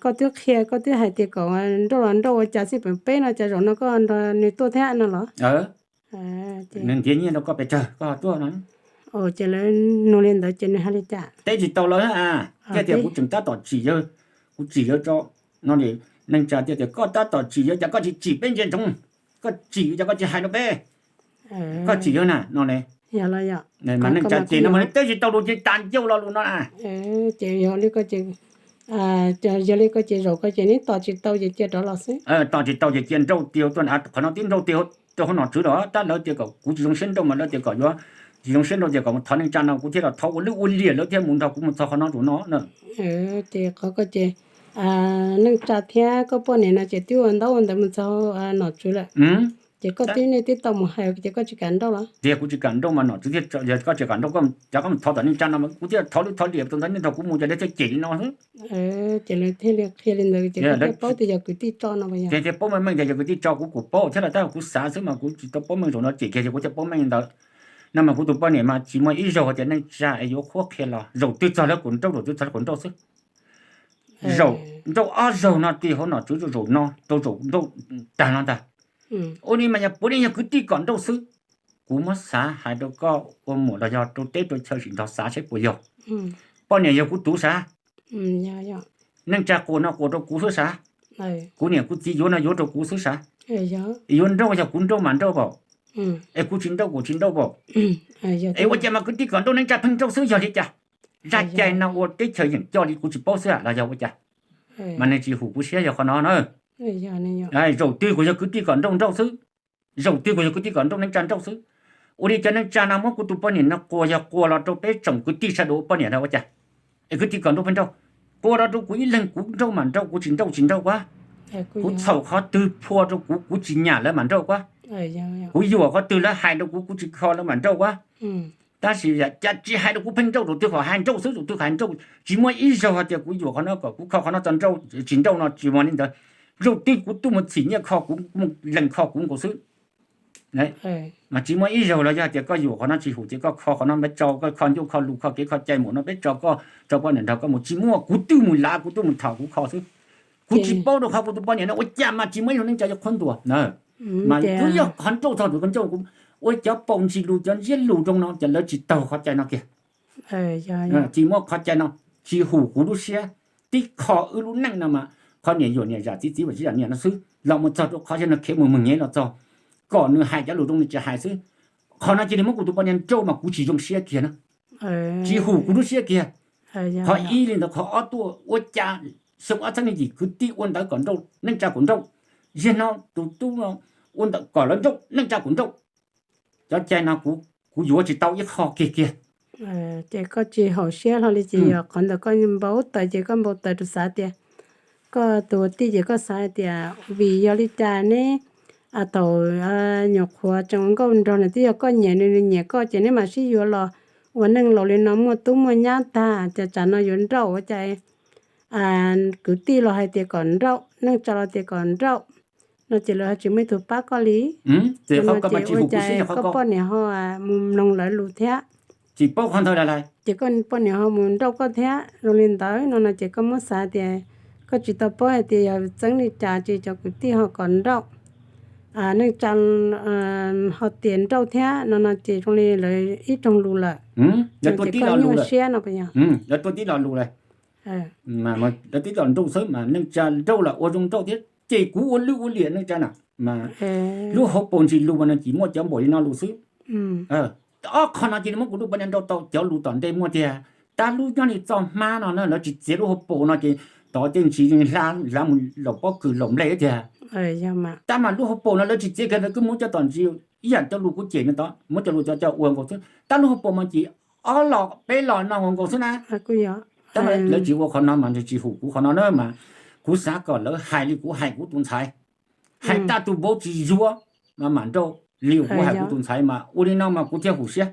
koj twb qhia koj twb hais tias kom nrauj los nrauj ua cas xij peem peb no cas zaum no koj nrog nws tuaj thiab no los? Nws ntiav nyiaj rau koj pes tsawg koj ho tuaj no. Ces lawv nug li ntawd ces nws hais li cas? Teb tsis tau lawv a, thiaj tias kuv tseem tab tom tsim yawg, kuv tsim yawg tso no. Neej tsa thiaj tias koj tab tom tsim yawg cas koj tsis tsim peb ntsia ntsoov, koj tsim cas koj tsis hais rau peb, koj tsim yawg na no ne. Mas neej tsa ces no mas teb tsis tau lus ces tas ncauj lo lus no na. Ces yog li ko ces, yog li ko ces zaum ko ces neb tos tsis tau ces cia rov los xwb. Tos tsis tau ces cia nrauj tiag tuaj na, qhov no twb nrauj tiag rau hauv nom tswv los tab lawv tias kom kuv tsis zoo siab nrauj mas lawv tias kom yuav tsis zoo siab nrauj tias kom mus thov neej tsa no kuv thiaj los thov ua lwj ua liam lawv thiaj mus nrog kuv mus txog qhov no rau no na. Ces qhov ko ces neej tsa thiab koj poj niam no ces twb ua ntaub ua ntawv mus txog nom tswv lawm. Ces koj twb, nej twb tau mus hais ces koj tsis kam nrauj los? Tias kuv tsis kam nrauj mas nom tswv thiaj, koj tsis kam nrauj, cas koj mus thov tom neej tsa no mas kuv thiaj thov lwj thov liam tus ntawd nej nrog kuv mus ces lawv thiaj cem li no xwb. Ces lawv thiaj li qhia li ntawd ces koj thiaj paub tias yog kwv tij tso no. Ces thiaj paub meej meej tias yog kwv tij tso, kuv kuj paub thiab los tab kuv xav xwb mas kuv tsis tau paub meej zaum no cem kiag ces kuv thiaj paub meej li ntawd. No mas kuv tus poj niam mas tsis muaj ib zaug hais tias neej tsa es yuav qhuab qhia los, zaum twg txog lawv kom nrauj, zaum twg txog lawv kom nrauj xwb. Zaum nrauj ob zaug no tim hauv nom tswv rau zaum no rau zaum nrauj tag no ntag. Ua li mas yog puav leej yog kwv tij kom nrauj xwb. Kuv muab xav hais rau koj ua muam los yog rau teb rau chaw sim nrog xav saib puas yog. Poj niam yog kuv tus sav, neej tsa quas no quas rau kuv xwb sav, kuv niam kuv txiv yuav no yuav rau kuv xwb sav. Yuav nrauj yog kuv nrauj mas nrauj pam. Es kuv tsis nrauj kuv tsis nrauj as. Es ua cas mas kwv tij kom nrauj neej tsa pheej nrauj xwb yog li cas? Zaj cai no ua teb chaws yeem coj li kuv tsis paub xwb los yog ua cas? Mas nws tsis hum kuv siab yog qhov no na. Zaum twg kuj yog kwv tij kom nrauj nrauj xwb, zaum twg kuj yog kwv tij kom nrauj neej tsa nrauj xwb. Ua li cov neej tsa no muab kuv tus poj niam no quas yog quas los rau peb tsoom kwv tij sawv daws ua poj niam no ua cas? Es kwv tij kom nrauj pheej nrauj, quas los rau kuv ib leeg kuv nrauj mas nrauj, kuv tsis nrauj tsis nrauj kuab. Kuv txhaum qhov twg phua rau kuv, kuv tsis nyam lawv mas nrauj kuab. Kuv yuam qhov twg lawv hais rau kuv, kuv tsis kho lawv mas nrauj kuab. Tab sis cas tsis hais rau kuv pheej nrauj, zaum twg kom hais nrauj xwb, zaum twg hais nrauj, tsis muaj ib zaug hais tias kuv yuam qhov no kom kuv kho qhov no txog nrauj, tsis nrauj no tsis muaj li ntawd. Zaum twg kuv tuaj mus txhim nyiaj kho kuv, lees kho kuv nkaus xwb. Mas tsis muaj ib zaug los yog tias koj yuam qhov no tsis hum ces koj kho qhov no, peb tso koj kho ncauj kho lus kho kev kho cai npaum no, peb tso koj, tso poj niam nrog koj mus, tsis muaj, kuv twb mus lav, kuv twb mus tham kuv kho xwb. Kuv tsis paub rau qhov kuv tus poj niam no ua cas mas tsis muaj ib zaug neej tsa yuav qhuab ntuas na. Mas twb yog qhov nrauj txog tus koj nrauj kuv, ua cov paus ntsis lus cov ntsiab lus zoo no ces lawv tsis taug qhov cai no kiag. Tsis muaj qhov cai no, tsis hum kuv lub siab. Tib qho wb lub neej no mas qhov niam yuam niam zam, txiv txiv yuam txiv zam niam no xwb, los mus txog rau qhov yog nws khiav mus mug nyev los txog, kom nws hais cov lus zoo nws tsis hais xwb. Qhov no cia li muab kuv tus poj niam nrauj mas kuv tsis zoo siab kiag na, tsis hum kuv lub siab kiag. Qhov ib li ntawd, qhov ob tuaj ua cas xyoo ob txhiab nees yim kwv tij ua ntawv kom nrauj neej tsa kom nrauj, yog no tus tub ua ntawv kom lawv nrauj neej tsa kom nrauj. Cov cai no kuv yuav tsis tau ib qho kiag kiag. Ces koj tsis haum siab hlo li ces yog qhov ntawd koj npau taws ces koj npau taws rau xav tias koj tus tij ces koj xav hais tias vim yog li cas neb thaum nyuam qhuav tseem ua nkauj nraug nws twb yog koj nyiam nws, nws nyiam koj ces neb mam sib yuav los ua neej laus li no muaj tub muaj nyab tag ces tsam no yuav nrauj ua cas kwv tij los hais tias kom nrauj, neej tsa los tias kom nrauj no ces lawv ho tsis muaj ib tug pab koj li. Ces ua cas koj poj niam ho mus mloog lawv lus thiab? Tsis paub qhov ntawd lawm. Ces koj poj niam ho mus nrauj koj thiab zoo li ntawd no no ces koj muab xav tias koj tsis tau paub hais tias yog txeeb li cas ces cov kwv tij ho kom nrauj, neej tsa ho tias nrauj thiab no no ces zoo li lawv ib roog lus lawm. Ces koj nyuaj siab no puas yog? Lawv tuaj tib lo lus lawm. Lawv tib lo nrauj xwb mas neej tsa nrauj los ua zoo nrauj thiab ces kuv ua lwj ua liam neej tsa na. Mas lub hauv paus ntsis lus mas nws tsis muaj cov npaum li no lus xwb. Ob qho no cia li muab kuv tus poj niam nrauj tau. Cov lus tom ntej muaj tiag, tab lub nyob li txoj hmab no na lawv tsis txiav lub hauv paus no ces tod tej ntsis hlav mus laum pob kws laum nplej tiag. Tab mas lub hauv paus no lawv tsis txiav kiag, lawv kuj muab cov tom ntsis ib yam cov lus kuv cem no tod, muab cov lus cov coj ua nkaus xwb. Tab lub hauv paus mas ces ob los peb los no ua nkaus xwb na. Tab mas lawv tsis ua qhov no mas nws tsis hum kuv qhov no na mas kuv xav kom lawv hais li kuv hais kuv tus ntxhais, hais tag tus vauv tsis yuav mas mam nrauj li kuv hais kuv tus ntxhais mas ua li no mas kuv thiaj hum siab.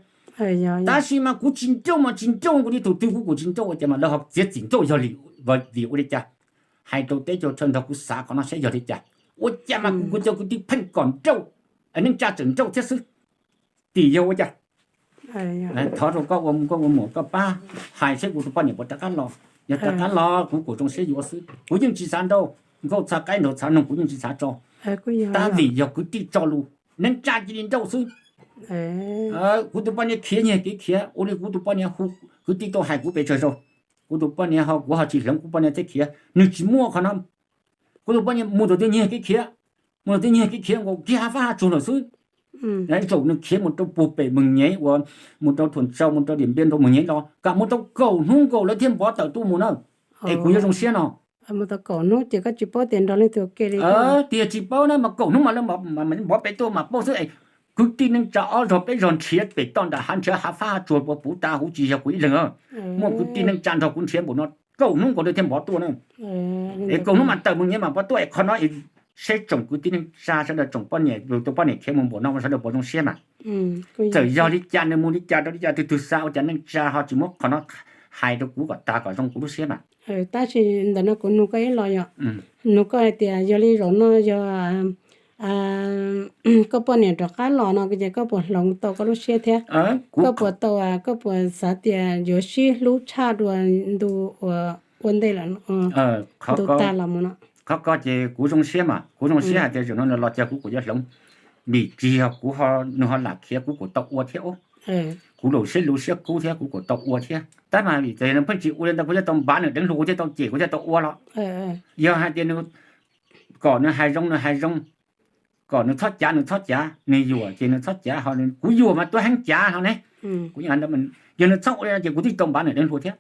Tab sis mas kuv tsis nrauj mas tsis nrauj, kuv li tus twg kuv kuv tsis nrauj ua cas mas lawv ho txiav txim nrauj yog li vim ua li cas? Hais rau teb chaws nrog kuv xav qhov no saib yog li cas. Ua cas mas kuv cov kwv tij pheej kom nrauj, neej tsa tseem nrauj thiab xwb. Tim yog ua cas? Thov rau koj ua, koj ua muam koj pab hais saib kuv tus poj niam puas rov qab los. Yog rov qab los kuv kuj zoo siab yuav xwb, kuv yeej tsis xav nrauj. Nkauj txha qaib nraug txha noog kuv yeej tsis xav tso. Tab vim yog kwv tij tso lus, neej tsa cia li nrauj xwb. Kuv tus poj niam khiav nyiag kev khiav, ua li kuv tus poj niam hu kwv tij tuaj hais kuv pes tsawg zaus, kuv tus poj niam ho kuv ho tsis hloov, kuv poj niam thiaj khiav. Nws tsis muaj qhov no. Kuv tus poj niam mus thaum twg nyiag kev khiav, mus thaum twg nyiag kev khiav nkaus kiag hav fab hav tsuag lawm xwb. Zaum nws khiav mus rau puag pem Mường Nhé uas mus rau Thuam Tsau, mus rau Điện Biên rau Mường Nhé los kam mus tau kaum hnub nkaus lawv thiaj npov tawm tuaj mus na. Es kuv yuav zoo siab no. Mus tau kaum hnub ces koj tsis paub tias nrog leej twg ua ke li. Tias tsis paub na mas kaum hnub mas lawv npov pem tuaj mas paub xwb es. Kwv tij neej tsa ob zog peb zog nrhiav pem toj nram hav, nrhiav hav fab hav tsuag puas puv tas huv, tsis yog kuv ib leeg. Muaj kwv tij neej tsa nrog kuv nrhiav npaum no kaum hnub nkaus lawv thiaj npov tuaj na. Es kaum hnub mas tawm Mường Nhé mas npov tuaj es qhov no es seb tsoom kwv tij neej tsa sawv daws, tsoom poj niam, tus poj niam khiav mus npaum no sawv daws puas zoo siab mas. Txawm yog li cas nws mus li cas rau li cas, tus twg xav ua cas neej tsa ho tsis muab qhov no hais rau kuv kom tas kom zoo kuv lub siab mas. Tab sis ntawm no kuv nug koj ib los yom, nug koj hais tias yog li zaum no yog koj poj niam rov qab los no ces koj puas hloov tau koj lub siab thiab? Koj puas tau, koj puas xav tias yuav sib hlub tshaj dua ntu uas ua ntej lawm, ntu tag los mus no? Qhov ko ces kuv zoo siab mas, kuv zoo siab hais tias zaum no nws los cas kuv kuj yuav hloov, vim tsis yog kuv, nws ho lam khiav kuv kuj tau ua thiab. Kuv laus siab lus siab kub thiab kuv kuj tau ua thiab. Tab mas vim tias nws pheej tsis ua li ntawd kuv thiaj tau npav nws deev hlu, kuv thiaj tau cem, kuv thiaj tau ua los. Yog hais tias nws kom nws hais zoo nws hais zoo, kom nws txhob cav, nws txhob cav, nws yuam ces nws txhob cav, ho kuv yuam mas tuaj heev cav hlo ne. Kuv, yog nws txhob ua li no ces kuv twb tau npav nws deev hluas thiab.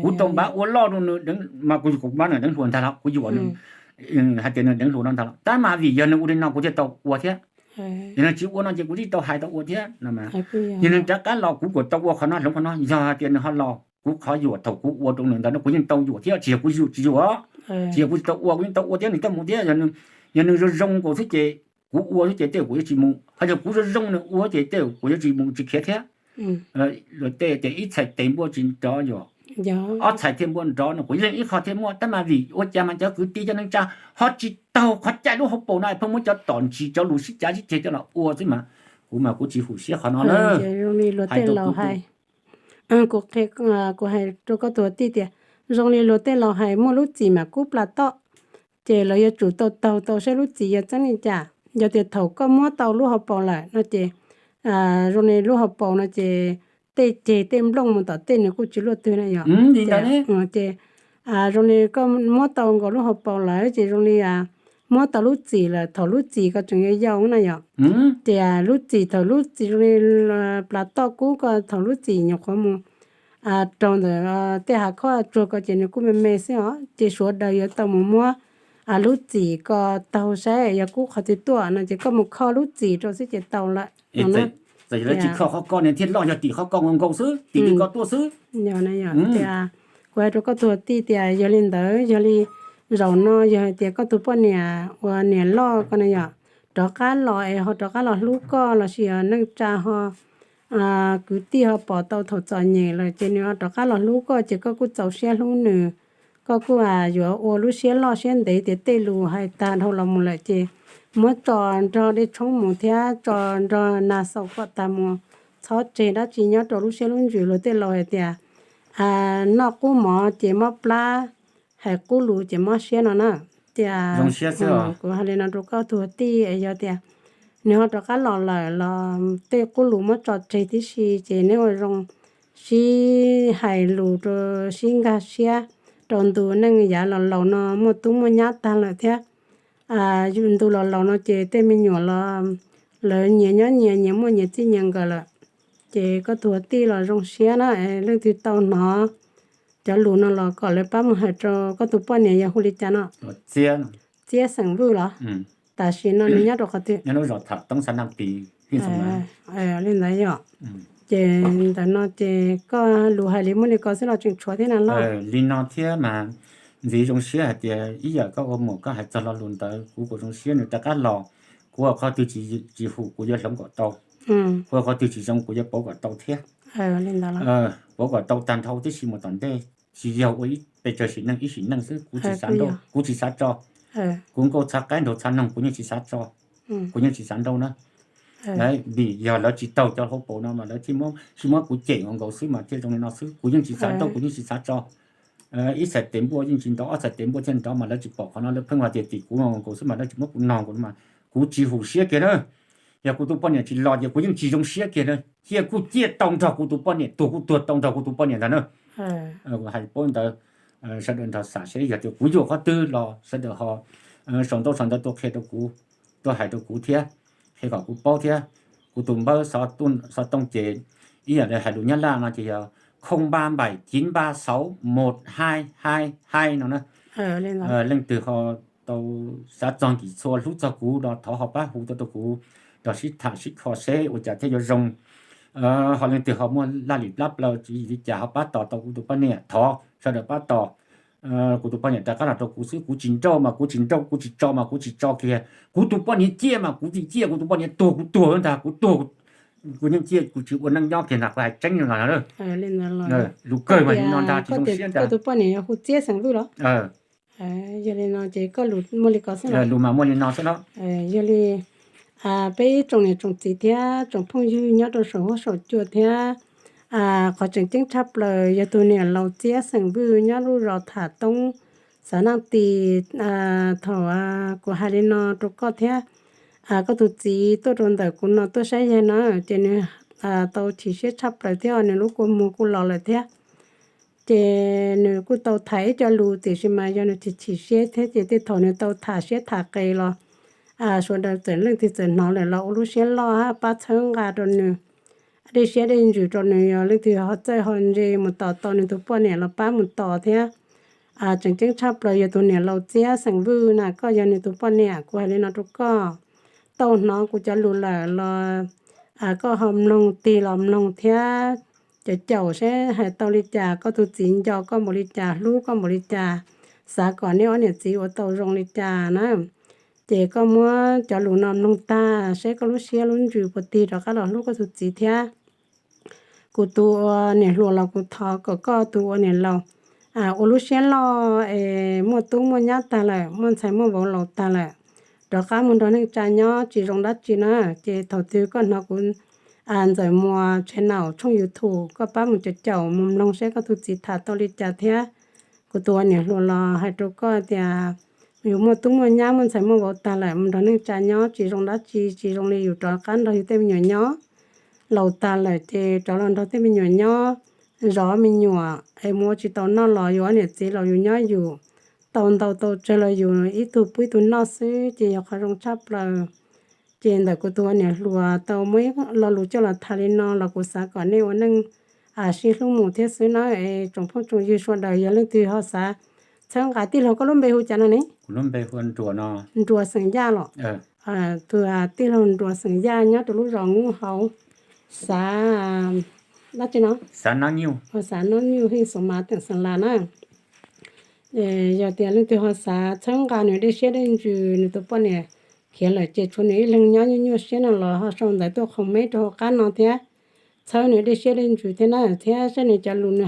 Kuv tau npav ua loj rau nws, mas kuv yuam, kuv npav nws deev hluas ntag los kuv yuam nws hais tias nws deev hluas no ntag los, tab mas vim yog nws ua li no kuv thiaj tau ua thiab. Yog nws tsis ua no ces kuv twb tau hais tau ua thiab no. Yog nws rov qab los kuv kuj tau ua qhov no hloov qhov no, yog hais tias nws ho los kuv qhov yuam thaum kuv ua rau nws ntawd no kuv yeej tau yuam thiab, tsis yog kuv yuam tsis yuam, tsis yog kuv tsis tau ua, kuv yeej tau ua thiab, nws tau mus thiab. Yog nws zoo zoo nkaus xwb ces kuv ua xwb ces tej kuv yuav tsis mus, ho yog kuv zoo zoo nws ua ces tej kuv yuav tsis mus tsis khiav thiab. Luag tej tias ib txhais tes npuaj tsis nrov yom, ob txhais thiaj npuaj nrov no, kuv yeej ib qho thiaj muaj, tab mas vim ua cas mas cov kwv tij cov neej tsa ho tsis taug qhov cai lub hauv paus no pheej muab cov tom ntsis cov lus sib cav sib ceg coj los ua xwb mas kuv mas kuv tsis hum siab qhov no na. Hais rau kuv, kuv hais rau koj tus tij tias zoo li luag tej laus hais muaj lub txim mas kub plas toj, ces lawv yuav tsum tau taug tau saib lub txim yog txeeb li cas. Yog tias thaum koj muab tau lub hauv paus lawm no ces zoo li lub hauv paus no ces tej ceg tej nplooj mus tom tej nws kuj tsis luaj twg na yom. Ces zoo li koj muab tau nkaus lub hauv paus lawm ces zoo li muab tau lub txim lawm, thaum lub txim koj tseem yau yau na yom. Ces lub txim thaum lub txim zoo li plas toj kub ko thaum lub txim nyuam qhuav mus raug ntawm tej hav khob tsuag ko ces nws kuj me me xwb os, ces sawv daws yuav tau mus muab lub txim ko taug saib yog kub qhov twg tuaj no ces koj mus kho lub txim rau xwb ces tau lawm. Txawm yog lawv tsis kho qhov ko nws thiaj loj, yog tim qhov ko nkaus nkaus xwb, tim li ko tuaj xwb. Yog na yom, tias kuv hais rau koj tus tij tias yog li ntawd, yog li zaum no yog hais tias koj tus poj niam uas niam loj ko na yom, rov qab los es ho rov qab los hlub koj lossis yog neej tsa ho kwv tij ho pom tau thaum txom nyem lawm ces nws ho rov qab los hlub koj ces koj kuj txaus siab hlub nws. Koj kuj yuav ua lub siab loj siab ntev tias tej lus hais tag dhau los mus lawm ces muab tso nrog dej tshoob mus thiab tso nrog nag xaus kom tag mus, txhob tseg dab tsi nyob rau lub siab lub ntsws. Luag tej laus hais tias noj qub mov ces mob plab, hais qub lus ces mob siab no na. Tias kuv hais li no rau koj tus tij, yog tias nws ho rov qab los lawm los tej qub lus muab tso tseg tib si ces neb ua zoo sib hais lus rau, sib nkag siab rau ntu neej yav los laus no muaj tub muaj nyab tag lawm thiab. Yus ntu los laus no ces tej me nyuam los lawv nyias nyob nyias, nyias muaj nyias txij nyias nkawm lawm. Ces koj tus tij los zoo siab na, leej twg tau hnov cov lus no los kom lawv pab mus hais rau koj tus poj niam yog hu li cas no. Txiab xeem Vwj los? Tam sim no nws nyob rau qhov twg? Li ntawd yom. Ces ntawm no ces koj lus hais li muaj li ko xwb los tseem tshuav thiab na los? Li no thiab mas ntxiv zoo siab hais tias ib yam koj ua muam koj hais txog lo lus ntawd kuv kuj zoo siab nws rov qab los. Kuv ua qhov twg tsis hum kuv yuav hloov kom tau, kuv ua qhov twg tsis zoo kuv yuav pauv kom tau thiab. Pauv kom tau tag nrho tib si mus tom ntej, tsis yog ua ib pes tsawg sim neej ib sim neej xwb, kuv tsis xav nrauj, kuv tsis xav tso. Kuv nkauj txhav qaib nraug txhav noog kuv yeej tsis xav tso, kuv yeej tsis xav nrauj na. Vim yog lawv tsis taug cov hauv paus no mas lawv thiaj muab kuv cem nkaus xwb mas thiaj zoo li no xwb, kuv yeej tsis xav nrauj, kuv yeej tsis xav tso. Ib txhais tes npuaj yeej tsis nrov, ob txhais tes npuaj thiaj nrov mas lawv tsis pom qhov no, lawv pheej hais tias tim kuv nkaus xwb mas lawv tsis muab kuv nog nkaus mas kuv tsis hum siab kiag na. Yog kuv tus poj niam tsis los ces kuv yeej tsis zoo siab kiag na, ciaj kuj ciaj tau nrog kuv tus poj niam, tuag kuj tuag tau nrog kuv tus poj niam ntag na. Hais paub ntawd, sawv daws nrog xam seb yog tias kuv yuam qhov twg los sawv daws ho sau ntaub sau ntawv tuaj qhia rau kuv, tuaj hais rau kuv thiab, qhia kom kuv paub thiab. Kuv tus npawb xov tooj ces ib yam li hais lus Nyab Laj no ces yog không ba bảy chín ba sáu một hai hai hai no na. Leej twg ho tau xav txog nkim txhua hlub txog kuv no thov ho pab hu tuaj rau kuv, rau sib tham sib kho seb ua cas thiaj yuav zoo. Ho leej twg ho muaj laj lim plab plaws tswv yim li cas ho pab tos tau kuv tus poj niam, thov sawv daws pab tos. Kuv tus poj niam rov qab los rau kuv xwb, kuv tsis nrauj mas kuv tsis nrauj, kuv tsis tso mas kuv tsis tso kiag. Kuv tus poj niam ciaj mas kuv tsis ciaj, kuv tus poj niam tuag kuv tuag ntag, kuv tuag, kuv yeej ciaj, kuv tsis ua neej nyob kiag ntag, kuv hais tseeb li no. Lus kawg mas li no ntag, tsis zoo siab ntag. Koj tus poj niam yog hu Txiab xeem Vwj los? Yog li no ces koj lus muaj li ko xwb los? Lus mas muaj li no xwb los. Yog li peb ib tsoom niam tsoom txiv thiab tsoom phooj ywg nyob rau saum huab saum cua thiab, qhov tseem ceeb tshaj plaws yog tus niam laus Txiab xeem Vwj nyob lub zos Tham Toob, xav Naj Tis. Thaum kuv hais li no rau koj thiab koj tus txiv tuaj rau ntawm kuv no tuaj saib yawg no ces nws tau chim siab tshaj plaws thiab nws lub kua muag kuj los lawm thiab. Ces nws kuj tau tham ib co lus tiam sis mas yog nws chim chim siab thiab ces tej thaum nws tau tham siab tham qis los sawv daws txawm leej twg txawm hnov lawm los ua lub siab loj hab pab txhawb nqa rau nws, dej siab dej ntsws rau nws. Yog leej twg ho txawj ho ntse mus tos tau nws tus poj niam los pab mus tos thiab. Tseem ceeb tshaj plaws yog tus niam laus Txiab xeem Vwj na, koj yog nws tus poj niam, kuv hais li no rau koj, tau hnov kuv cov lus lawm los koj ho mloog tig los mloog thiab caum caum seb hais tau li cas, koj tus txiv nco koj npaum li cas, hlub koj npaum li cas, xav kom nej ob niam txiv ua tau zoo li cas na. Ces koj muab cov lus no mloog tag seb koj lub siab lub ntsws puas tig rov qab los hlub koj tus txiv thiab. Kuv tus ua niam hluas los kuv thov kom koj tus ua niam laus ua lub siab loj es muaj tub muaj nyab tag lawm, muaj ntxhais muaj vauv laus tag lawm, rov qab mus nrog neej tsa nyob tsis zoo dab tsi na. Ces thaum twg koj hnov kuv Ntxawm Muas channel tshooj YouTube, koj pab mus caum caum mus mloog seb koj tus txiv tham tau li cas thiab. Kuv tus ua niam hluas los hais rau koj tias yus muaj tub muaj nyab muaj ntxhais muaj vauv tag lawm, mus nrog neej tsa nyob tsis zoo dab tsi, tsis zoo li yus rov qab nrog yus tej me nyuam nyob. Laus tag lawm ces rov los nrog tej me nyuam nyob, zov me nyuam es mus ua tsis tau noj los yus ob niam txiv los yus nyob yus, tau ntau tau tsawg los yus ib tug pub ib tug noj xwb ces yog qhov zoo tshaj plaws. Ces ntawm kuv tus ua niam hluas tau muab ib lo lus coj los tham li no los kuv xav kom nej ua neej sib hlub mus thiab xwb na. Es tsoom phooj tsoom ywg sawv daws yog leej twg ho xav txhawb nqa, tij laug koj lub npe hu cas no ne? Nruas xeem Yaj los? Tus tij laug Nruas xeem Yaj nyob rau lub zos Nub Hauv, xav dab tsi no? Xav Nob Nyuj, Heej Xos Mas, teem Xeem Las na. Yog tias leej twg ho xav txhawb nqa nws dej siab dej ntsws, nws tus poj niam khiav lawm ces tshuav nws ib leeg nyob nyuaj nyuaj siab no los ho sau ntawv tuaj comment rau hauv qab no thiab, txhawb nws dej siab dej ntsws thiab na, thiab saib nws cov lus nws